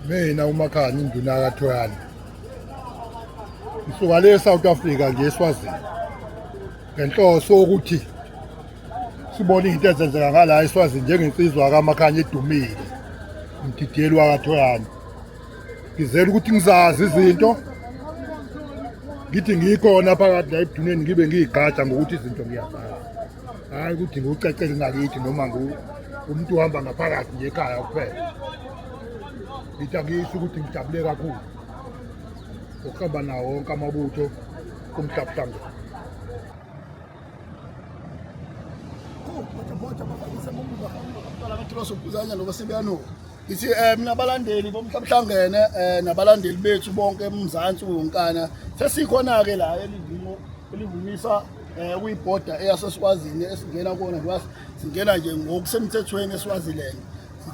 Mina uMakhanya induna kaThoyana. Ngisuka le South Africa nje eSwazini. Ngenhloso ukuthi sibone izinto ezenzeka ngala eSwazini njengensizwa kaMakhanya edumile. Umdidiyeli wakaThoyana. Ngizela ukuthi ngizazi izinto. Ngithi ngikhona phakathi la ebuduneni ngibe ngiyigqaja ngokuthi izinto ngiyazazi. Hayi ukuthi ngiwucecele ngakithi noma ngu umuntu uhamba ngaphakathi nje ekhaya kuphela. Ngithi angisho ukuthi ngijabule kakhulu ukuhamba nawo wonke amabutho kumhlaba. Ngithi mina abalandeli bomhlaba uhlangene nabalandeli bethu bonke eMzansi wonkana sesikhona-ke la elivimo elivumisa kuyibhoda eyaseSwazini esingena kona njengoba singena nje ngokusemthethweni eSwaziland.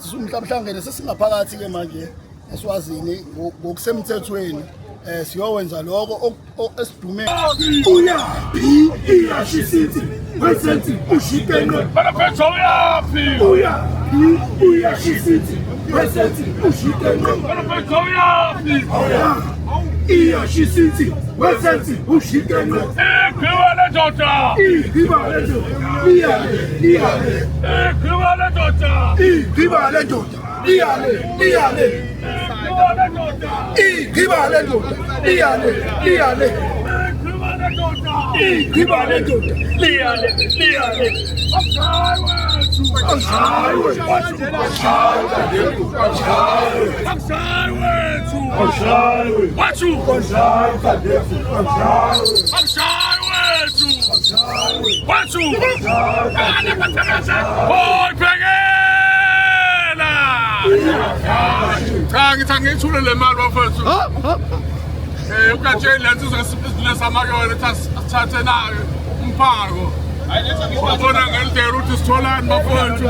Sithi umhlaba uhlangene sesingaphakathi-ke manje eSwazini ngokusemthethweni siyowenza lokho esidume. Uyaphi iyashisithi wesenthi ushikenqe Balaphethe uyaphi? Uyaphi uyashisithi wesenthi ushikenqe Balaphethe uyaphi? Iyashisithi wesenthi ushikenqe Igwiwa lendoda! Igwiwa lendoda liyale liyale Igwiwa lendoda! Igwiwa lendoda liyale liyale Igwiwa lendoda! Igwiwa lendoda liyale liyale Igwiwa lendoda! Igwiwa lendoda liyale liyale Awushayi wethu! Awushayi wethu! Awushayi wethu! Awushayi Wethu! Awushayi Awushayi wethu! Wethu! Hoy phekela! Cha ngithi angiyithule le mali bafethu. Ukatsheni le nsizwa lesamake wena ukuthi asithathe nayo umphako. Ubona ngendlela ukuthi sitholani bafowethu.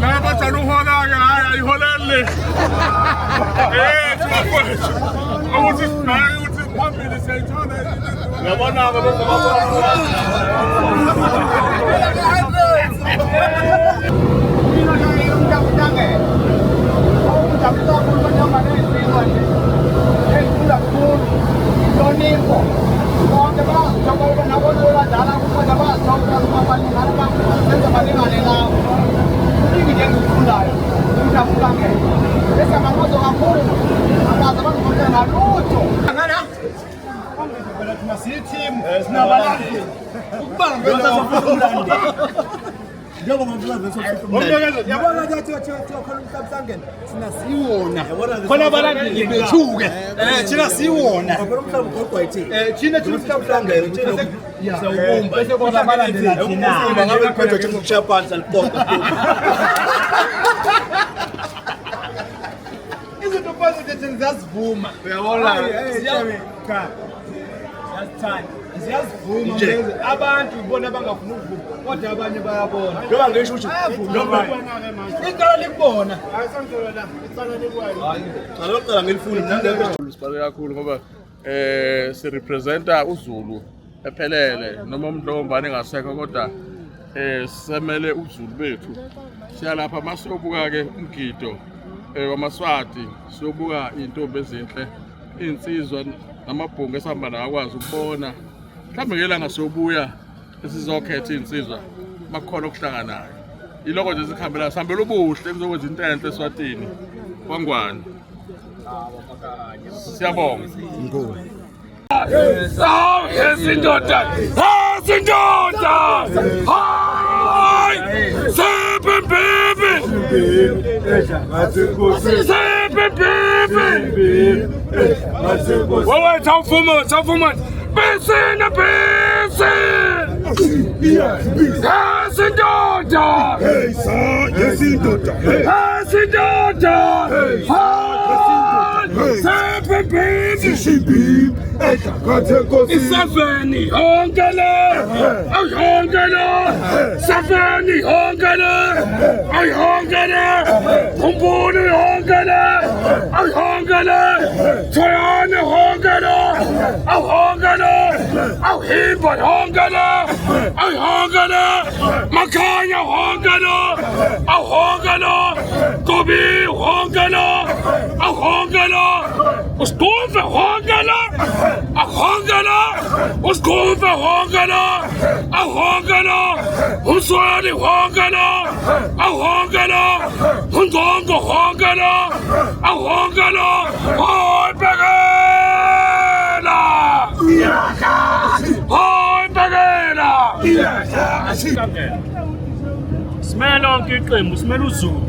La bajala uhola-ke hhayi ayiholeli. Bafowethu. Ukuthi sibheke ukuthi phambili siyayithola. Uyabona-ke Khona abalandeli bethu-ke thina siwona thina thina umhlaba uhlangene bese bona abalandela thina ngabe liphethwe thina ukushaya phansi alipoqa. Izinto positive ziyazivuma. Uyabona? Cha, siyazithanda, ziyazivuma abantu ibona abangafuni ukuvuma kodwa abanye bayabona. Njengoba ngisho ukuthi Bayavuma. Icala likubona. Cha lokuqala ngilifuni mina ngeke. Sibaluleke kakhulu ngoba sirepresenta uZulu ephelele noma uMdlokombane engasekho kodwa semele uZulu bethu. Siyalapha masiyobuka ke umgido wamaSwati, siyobuka iy'ntombi ezinhle, iy'nsizwa namabhungu esihamba nawo akwazi ukubona. Mhlawumbe ngelanga siyobuya esizokhetha iy'nsizwa makukhona okuhlanganayo. Yiloko nje sikhambela, sihambela ubuhle kuzokwenza into enhle eSwatini kwaNgwane. Siyabonga. Yesindoda! Yesindoda! Hayi! Siphi Siphi Wewe tawufuma tawufuma Bisini bisi! Yesindoda! Yesindoda Yesindoda! Hayi! Siphi Sishibim edla nkosi Iseveni yonke le ayonke le seveni yonke le ayonke le khumbuli yonke le ayonke le thoyane yonke le awonke le awuhimba yonke le ayonke le makhanya yonke le awonke le kobi. Ahonke la! Usiqumfe honke la! Ahonke la! Usiqumfe honke la! Ahonke la! Umsweli honke la! Ahonke la! Ungqongo honke la! Ahonke la! Hayi bhekela! Hayi bhekela! Simele lonke iqembu, simele uZulu.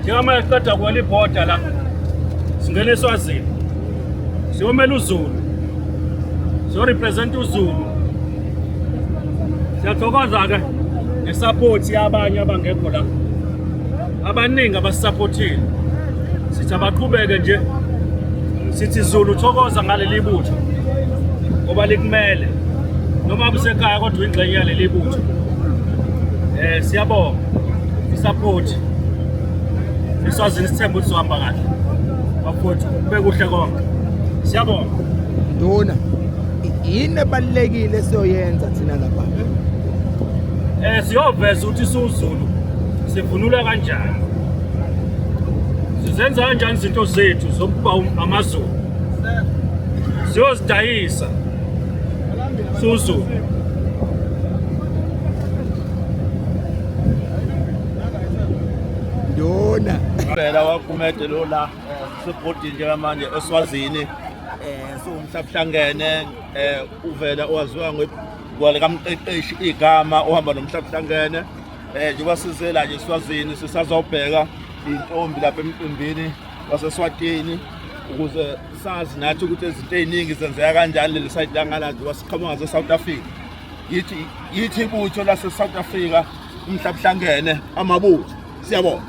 Njengamanje siqeda kuwela ibhoda la. Singena eSwazini. Siyomela uZulu. Siyorepresent uZulu. Siyathokoza-ke ngesupport yabanye abangekho la. Abaningi abasupportile. Sithi abaqhubeke nje. Sithi Zulu thokoza ngaleli butho. Ngoba likumele. Noma kusekhaya kodwa ingxenye yaleli butho. Siyabonga isupport. Iswazini sithemba ukuthi sizohamba kahle. Bafowethu kube kuhle konke. Siyabonga. Nduna, yini ebalulekile esiyoyenza thina lapha? Siyoveza ukuthi siwuZulu sivunula kanjani. Sizenza kanjani izinto zethu zokuba amaZulu. Siyozidayisa. SiwuZulu. Nduna. Phela waGumede lo la sebhodini njengamanje eSwazini siwumhlabuhlangene uvela owaziwa ngegwala kamqeqeshi igama ohamba nomhlabuhlangene njengoba sizela nje eSwazini sisazobheka intombi lapha emcimbini waseSwatini ukuze sazi nathi ukuthi izinto ey'ningi zenzeka kanjani leli side langala njengoba siqhamuka ngase-South Africa. Yithi ibutho lase-South Africa umhlabuhlangene amabutho. Siyabonga.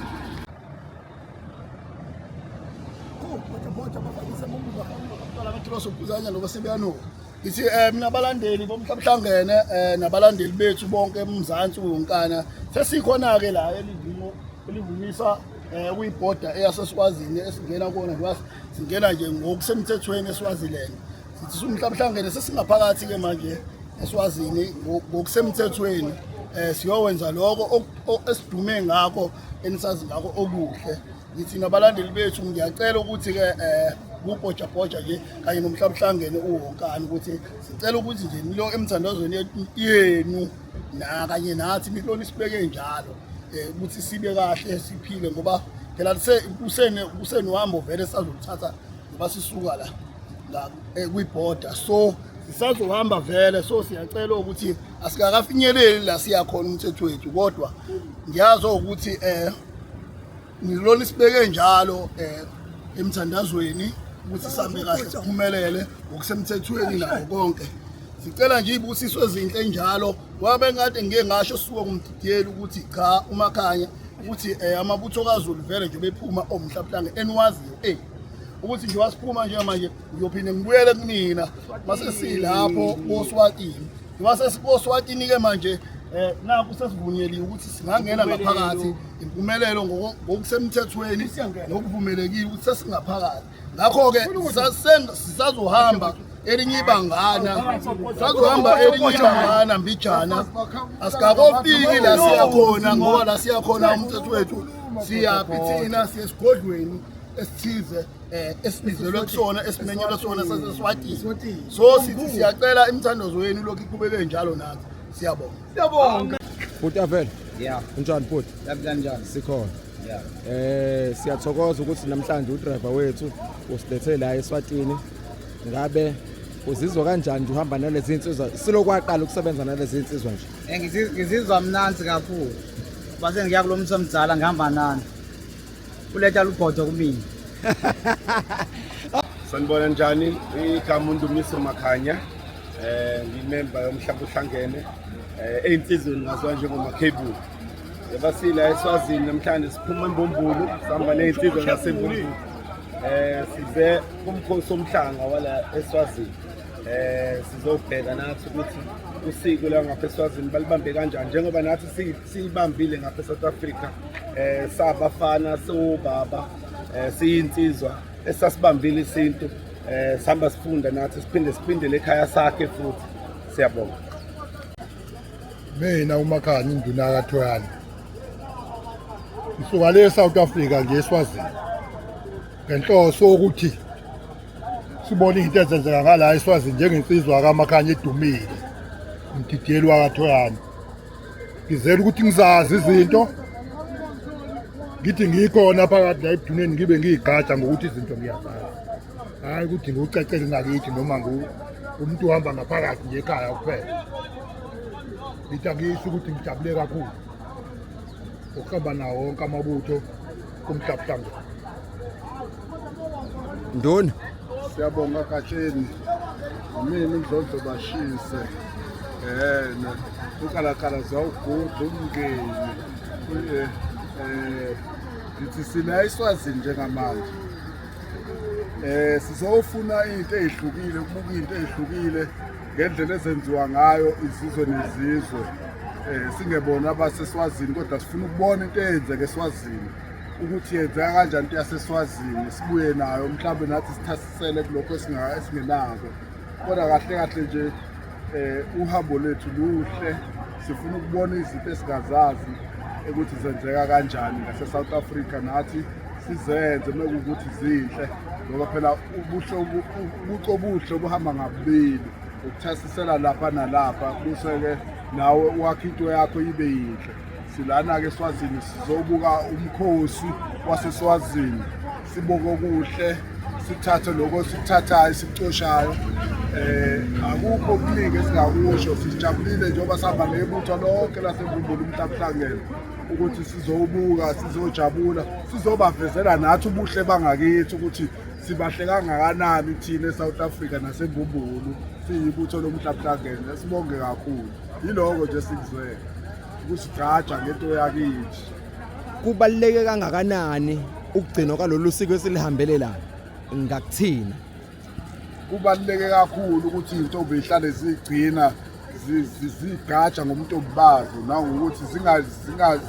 Ngithi mina abalandeli bomhlabuhlangene nabalandeli bethu bonke eMzansi wonkana sesikhona-ke la elivumisa kuyibhoda eyaseSwazini esingena kona njengoba singena nje ngokusemthethweni eSwaziland. Sithi umhlabuhlangene sesingaphakathi-ke manje eSwazini ngokusemthethweni siyowenza lokho esidume ngakho enisazi ngakho okuhle. Ngithi nabalandeli bethu ngiyacela ukuthi-ke kubhojabhoja nje kanye nomhlabuhlangene uwonkana ukuthi sicela ukuthi nje nilo emthandazweni yenu na kanye nathi nilona isibeke njalo ukuthi sibe kahle siphile ngoba phela kusenohambo vele sazoluthatha ngoba sisuka la kwibhoda so sisazohamba vele so siyacela ukuthi asikakafinyeleli la siyakhona umthetho wethu kodwa ngiyazi ukuthi ngilona isibeke njalo emthandazweni ukuthi sihambe kahle siphumelele ngokusemthethweni nakho konke. Sicela nje izibusiso ezinhle njalo ngoba bengade ngike ngasho suka kumdidiyeli ukuthi cha uMakhanya ukuthi amabutho kaZulu vele nje bephuma omhlabuhlangene eniwaziyo ukuthi nje wasiphuma nje manje ngiyophinde ngibuyele kunina mase silapho koSwatini. Njengoba sesikoSwatini ke manje naku sesivunyeliwe ukuthi singangena ngaphakathi impumelelo ngokusemthethweni nokuvumelekile ukuthi sesingaphakathi. Ngakho-ke sisazohamba elinye ibangana, sisazohamba elinye ibangana mbijana. Asikakofiki la siyakhona ngoba la siyakhona umthetho wethu siyaphi thina siye esigodlweni esithize esibizelwe kusona esimenyelwe sona saseSwatini. So sithi siyacela imithandazo yenu lokhu iqhubeke njalo nathi. Siyabonga. Siyabonga. Bhuti Avela. Yeah. Unjani bhuti? Kanjani? Sikhona. Yeah. Siyathokoza ukuthi namhlanje udriver wethu usilethe la eSwatini. Ngabe uzizwa kanjani nje uhamba nalezi insizwa? Silokwaqala ukusebenza nalezi insizwa nje. Ngizizwa mnanzi kakhulu. Base ngiya kulo mzala ngihamba nani. Uletha lubhodo kumina. Sanibona njani? Igama uNdumiso Makhanya. Ngiyimember yomhlabuhlangene. Ey'nsizweni ngaziwa njengoMakhebuli. Yabasila eSwazini namhlanje siphuma eMbumbulu, sihamba ney'nsizwa zaseMbumbulu. Size kumkhosi womhlanga wala eSwazini. Sizobheka nathi ukuthi usiko la ngapha eSwazini balibambe kanjani njengoba nathi siyibambile ngapha eSouth Africa. Sabafana sobaba siyinsizwa esasibambile isintu. Sihamba sifunda nathi siphinde siphindele ekhaya sakhe futhi. Siyabonga. Mina uMakhanya induna kaThoyana. Ngisuka le South Africa nje eSwazini. Ngenhloso ukuthi sibone izinto ezenzeka ngala eSwazini njengensizwa kaMakhanya edumile, umdidiyeli wakaThoyana. Ngizela ukuthi ngizazi izinto, ngithi ngikhona phakathi la ebuduneni ngibe ngiyigqaja ngokuthi izinto ngiyazazi, hhayi ukuthi ngiwucecele ngakithi noma umuntu uhamba ngaphakathi nje ekhaya kuphela. Ngithi angisho ukuthi ngijabule kakhulu ukuhamba nawo wonke amabutho kumhlaba. Nduna, siyabonga Gatsheni. Mina uMdlondlo bashise ehena ukalakala zawugudla umngeni. Ngithi sila eSwazini njengamanje, sizofuna into ezihlukile, ukubuka into ezihlukile ngendlela ezenziwa ngayo izizwe nezizwe. Singebona abaseSwazini, kodwa sifuna ukubona into eyenzeka eSwazini ukuthi yenzeka kanjani into yaseSwazini, sibuye nayo mhlawumbe nathi sithasisele kulokho esingenako. Kodwa kahle kahle nje uhambo lwethu luhle, sifuna ukubona izinto esingazazi ukuthi zenzeka kanjani ngase-South Africa, nathi sizenze mekuwukuthi zinhle, ngoba phela ubuhle ubuco obuhle obuhamba ngabubili, ukuthasisela lapha nalapha, buse-ke nawe wakhe into yakho ibe yinhle. Silana-ke eSwazini sizobuka umkhosi waseSwazini, sibuke okuhle, sithathe lokho esikuthathayo esikucoshayo. Akukho okuningi esingakusho, sijabulile njengoba sihamba nebutho lonke laseMbumbulu uMhlaba ukuthi sizobuka, sizojabula, sizobavezela nathi ubuhle bangakithi ukuthi sibahle kangakanani thina eSouth Africa naseMbumbulu, siyibutho loMhlaba. Sibonge kakhulu, yiloko nje sikuzwele, ukusigqaja ngento yakithi. Kubaluleke kangakanani ukugcinwa kwalolu siko esilihambele ngakuthina? Kubaluleke kakhulu ukuthi iy'ntombi zihlale zigcina zigqaja ngobuntombi bazo, nangokuthi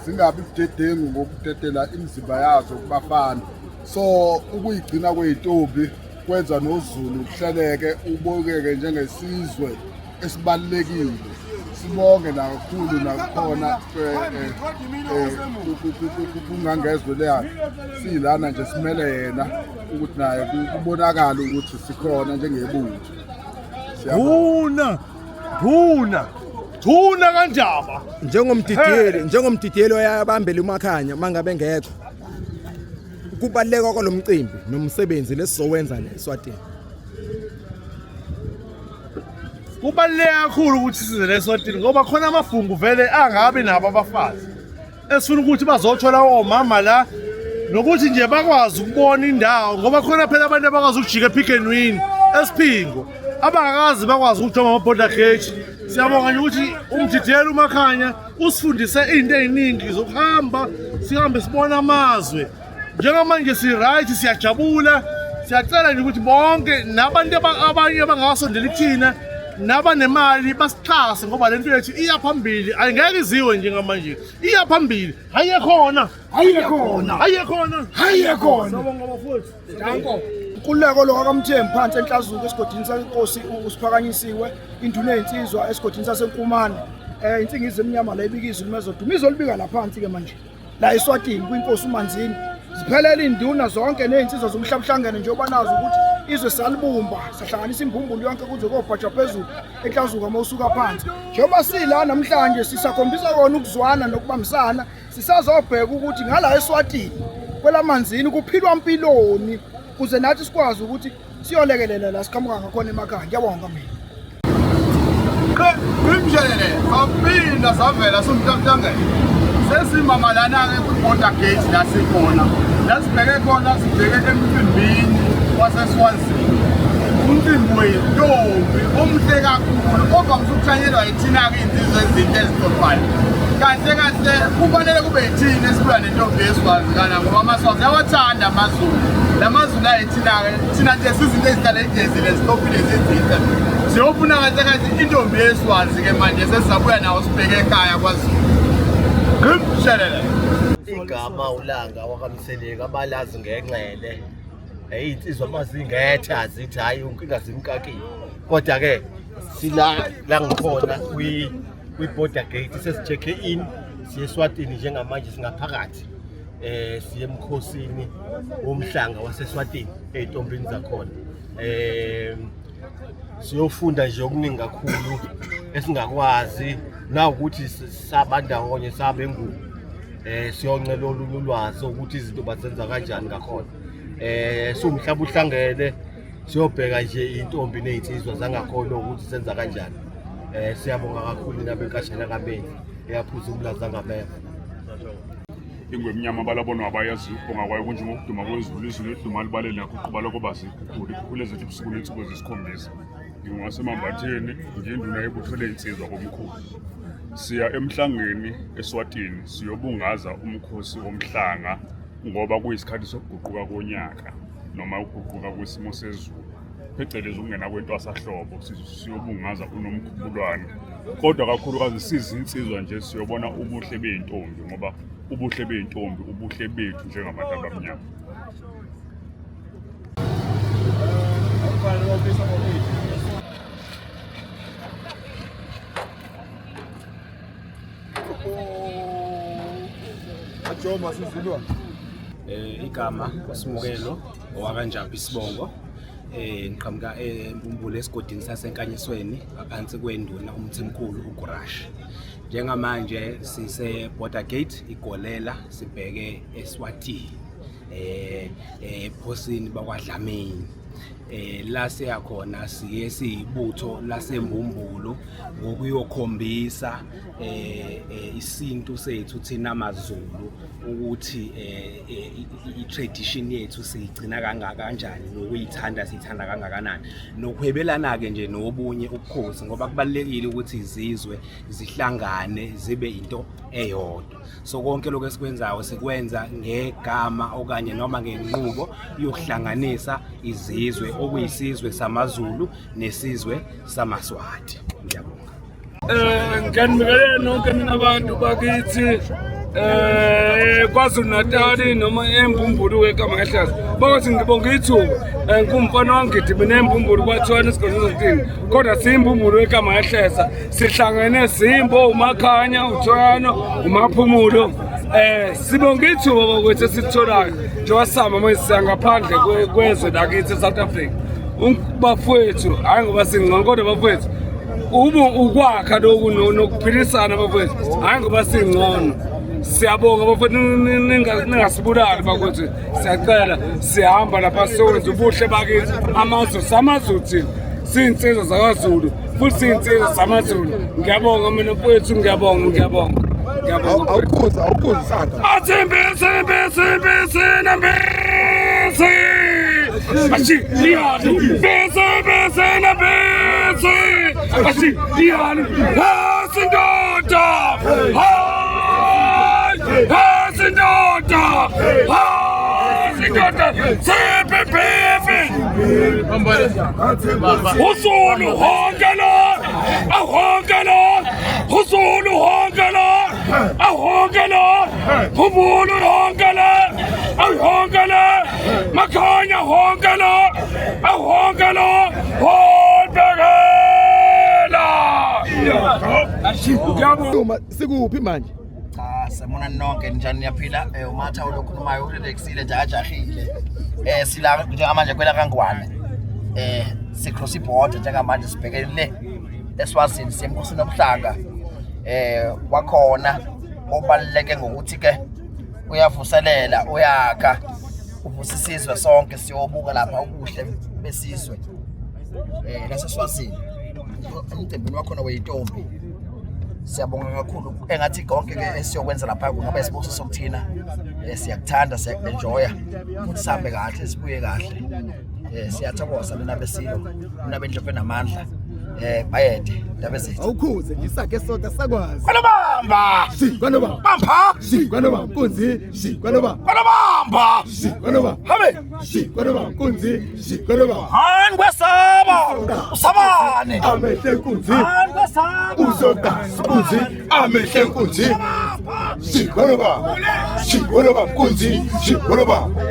zingabi budedengu ngokudedela imizimba yazo kubafana. So ukuyigcina kwey'ntombi kwenza noZulu kuhleleke, ubukeke njengesizwe esibalulekile. Sibonge nakakhulu nakhona kungangezwe leyakhe, siyilana nje simele yena ukuthi naye kubonakale ukuthi sikhona njengebutho. Nduna, nduna, nduna kanjaba. Njengomdidiyeli oyabambela uMakhanya mangabe ngekho, kubaluleka kwalomcimbi nomsebenzi lesizowenza le eSwatini. Kubaluleke kakhulu ukuthi size leSwatini ngoba khona amabhungu vele angabi nabo abafazi esifuna ukuthi bazothola omama la, nokuthi nje bakwazi ukubona indawo, ngoba khona phela abantu abakwazi ukujika ePick and Win esiphingo, abangakazi bakwazi ukujonga ama-border gate. Siyabonga nje ukuthi umdidiyeli uMakhanya usifundise izinto ey'ningi zokuhamba, sihambe sibone amazwe. Njengamanje si-right, siyajabula. Siyacela nje ukuthi bonke nabantu abanye abangakasondeli kuthina nabanemali basixhase, ngoba lento yethu iya phambili, ayingeke iziwe njengamanje, iya phambili. Haye khona, haye khona, haye khona, haye khona. Siyabonga bafowethu. Danko. Nkululeko lo kaMthembu phansi eNhlazuko esigodini senkosi uSiphakanyisiwe, induna yezinsizwa esigodini saseNkumane. Insingizi emnyama la ibika izulu mezoduma, izolibika la phansi ke manje la eSwatini kwinkosi uManzini. Ziphelele induna zonke nezinsizwa zomhlaba uhlangene, njengoba nazi ukuthi izwe salibumba sahlanganisa imbumbulu yonke kuze kobhajwa phezulu eNhlazuko uma usuka phansi. Njengoba sila namhlanje sisakhombisa kona ukuzwana nokubambisana, sisazobheka ukuthi ngala eSwatini kwelaManzini kuphilwa mpiloni, kuze nathi sikwazi ukuthi siyolekelela la siqhamuka ngakhona emakhaya. Ngiyabonga mina. Qimshelele saphinda savela somntamntangele, sesimama lana-ke kwi-border gate la sikhona, la sibheke khona, sibheke emcimbini waseSwazini, umcimbi weyintombi omuhle kakhulu ovamise ukuthanyelwa yithina-ke iy'nsizwa ezinto ezixoxwayo. Kahle kahle kufanele kube yithina esibuya nentombi yeSwazi kana, ngoba amaSwazi ayawathanda amaZulu, la maZulu ayithina-ke. Thina nje sizinto ezihlale igezile, zithophile, zizinhle. Siyofuna kahle kahle intombi yeSwazi-ke manje, sesizabuya nawo sibheke ekhaya kwaZulu. Gqimshelele. Igama uLanga wakaMseleki, abalazi ngenxele. Iy'nsizwa uma zingetha zithi hhayi inkinga zimkakile, kodwa-ke sila la ngikhona kwi-border gate, sesi-check-e in, siye eSwatini njengamanje, singaphakathi. Siye emkhosini womhlanga waseSwatini ey'ntombini zakhona. Siyofunda nje okuningi kakhulu esingakwazi nawukuthi sabandawonye sabengubo. Siyoncela olunye ulwazi ukuthi izinto bazenza kanjani ngakhona. Siwumhlaba uhlangene siyobheka nje intombi nezinsizwa zangakhona ukuthi senza kanjani. Siyabonga kakhulu nabenkashana kaMenzi eyaphuza umlaza ngameva. Ingwe emnyama balabonwa abayaziyo ukubhonga kwayo kunjengokuduma kwezulu, izulu eliduma libalele nakho uqhuba lokuba zikhukhula ikhukhula ezethu ubusuku nensuku ezisikhombisa. Ngingowasemambatheni, ngiyinduna yebutho leyinsizwa komkhulu. Siya emhlangeni eSwatini siyobungaza umkhosi womhlanga ngoba kuyisikhathi sokuguquka konyaka noma ukuguquka kwesimo sezulu, phecelezi ukungena kwentwasahlobo. Siyobungaza unomkhubulwane, kodwa kakhulukazi sizinsizwa nje siyobona ubuhle bey'ntombi, ngoba ubuhle bey'ntombi ubuhle bethu njengabantu abamnyama. Igama uSimukelo owakanjaphi isibongo, ngiqhamuka eMbumbulu esigodini saseNkanyisweni ngaphansi kwenduna uMthimkhulu uGurash. Njengamanje sise border gate iGolela sibheke eSwatini, ephosini bakwaDlamini. La siya khona siye siyibutho laseMbumbulu ngokuyokhombisa isintu sethu thina maZulu ukuthi i-tradition yethu siyigcina kangaka kanjani nokuyithanda siyithanda kangakanani, nokuhwebelana ke nje nobunye ubukhosi, ngoba kubalulekile ukuthi izizwe zihlangane zibe into eyodwa. So konke lokho esikwenzayo sikwenza ngegama okanye noma ngenqubo yokuhlanganisa izizwe, okuyisizwe samaZulu nesizwe samaSwati. Ngiyabonga. Ngiyanibingelela nonke nina abantu bakithi KwaZulu Natal noma eMbumbulu wegama ngehlazo. Bakuthi ngibonga ithuba, ngumfana wangidi mina eMbumbulu kwathiwana isigodlo sezintini, kodwa siyimbumbulu wegama ngehleza, sihlangene simbo uMakhanya, uThoyano, uMaphumulo. Sibonga ithuba bakwethu esitholayo njengoba sihamba manje siya ngaphandle kwezwe lakithi eSouth Africa. Bafowethu, hhayi ngoba singcono, kodwa bafowethu ubu ukwakha lokhu nokuphilisana bafowethu, hhayi ngoba singcono. Siyabonga bafowethu, ningasibulali bakwethu, siyacela. Sihamba lapha siyokwenza ubuhle bakithi, amazwe samazulu, thina siyinsizwa zakwaZulu futhi siyinsizwa zamaZulu. Ngiyabonga mina mfowethu, ngiyabonga, ngiyabonga, ngiyabonga. Awukhuzi, awukhuzi isandla. Athi mbisi mbisi mbisi nambisi, ashi iyani mbisi mbisi nambisi, ashi iyani hasindoda, hayi hasindoda, hasindoda, siphi uZulu honke lo, ahonke lo, uZulu honke lo, ahonke lo, Phumulo honke lo, ahonke lo, Makhanya honke lo, ahonke lo, honbekela. Uma sikuphi manje? Cha, sanibona nonke, njani, niyaphila? Umatha ulokhulumayo urelaxile nje, akajahile. Sila njengamanje kwela kaNgwane. Si-cross ibhoda njengamanje sibhekele le eSwazini, siye emkhosini womhlanga. Wakhona obaluleke ngokuthi ke uyavuselela, uyakha, uvusa isizwe sonke. Siyobuka lapha ubuhle besizwe laseSwazini emcimbini wakhona weyintombi. Siyabonga kakhulu, engathi konke ke esiyokwenza lapha kungaba isibusiso kuthina. Siyakuthanda, siyaku-enjoya futhi, sihambe kahle, sibuye kahle. Siyathokoza mina besilo, mina bendlovu enamandla. Bayede ndaba ezethu. Awukhuze nje isakhe sodwa sakwazi. Kwanobamba! Kwanobamba. Bamba! Kwanobamba nkunzi, kwanobamba. Kwanobamba! Kwanobamba. Habe! Kwanobamba nkunzi, kwanobamba. Hani kwesaba! Usabane! Amehle nkunzi. Hani kwesaba! Uzoqa nkunzi, amehle nkunzi. Kwanobamba. Kwanobamba nkunzi, kwanobamba.